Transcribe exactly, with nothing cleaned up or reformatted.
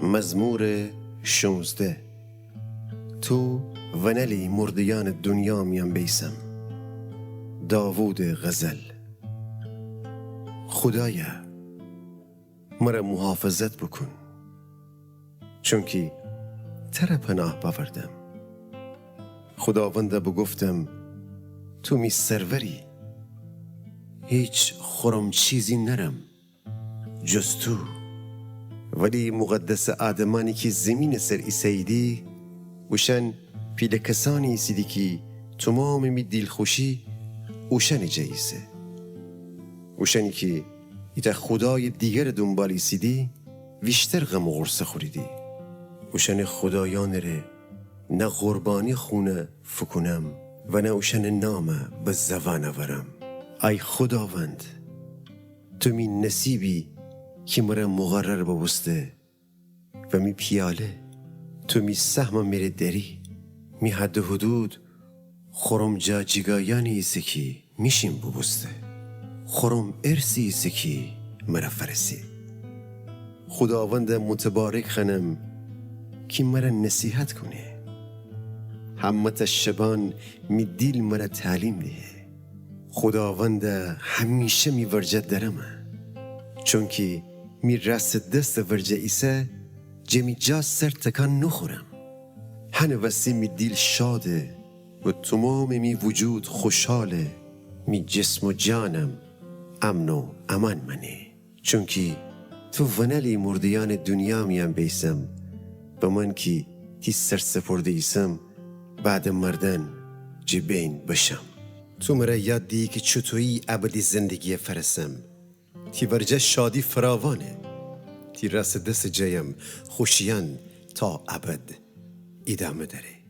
مزمور شونزده. تو ونألی مرده‌یأنٚ دونیا میأن بیسم. داوودٚ غزل. خودایا، مرَ موحافظت بوکون، چونکی ترَ پناه بأوردم. خوداوندَ بوگفتم: تو می سروری، هیچ خورم چیزی نأرم جز تو. ولی مقدسٚ آدمأنی کی زیمینٚ سر ایسه‌ییدی، اوشأن پیله کسأنی ایسیدی کی تومامٚ می دیلخوشی اوشأنٚ جا ایسه. اوشأنی کی ایتأ خودایٚ دیگرٚ دونبال ایسیدی، ویشتر غم و غورصه خوریدی. اوشأنٚ خودایأنٚ ره نه قربانی خونَ فوکونم و نه اوشأنٚ نامَ به زوأن اورم. ای خوداوند، تو می نصیبی کی مرَ مقرر بوبوسته و می پیاله. تو می سهمَ میره دأری. می حد و حدود خورم جا جیگایأنی ایسه کی میشیم بوبوسته. خورم ارثی ایسه کی مرَ فأرسه. خوداوندَ متبارک خوأنم کی مرَ نصیحت کونه. همه‌تأ شبأن می دیل مرَ تعلیم دهه. خوداوندَ همیشه می ورجه دأرمه، چونکی می راستٚ دستٚ ورجه ایسه، جٚه می جا سر تکان نوخورم. هنٚ وستی می دیل شاده و تومامٚ می وجود خوشحاله. می جسم و جانم امن و امأن مأنه. چونکی تو ونألی مرده‌یأنٚ دونیا میأن بیسم و من کی تی سرسپرده ایسم، بعدٚ مردن جٚه بین بشم. تو مرَ یاد دیی کی چوطویی ابدی زندگیَ فأرسم. تی ورجه شادی فراوانه. تی راستٚ دستٚ جایم خوشیأن تا ابد ایدامه دأره.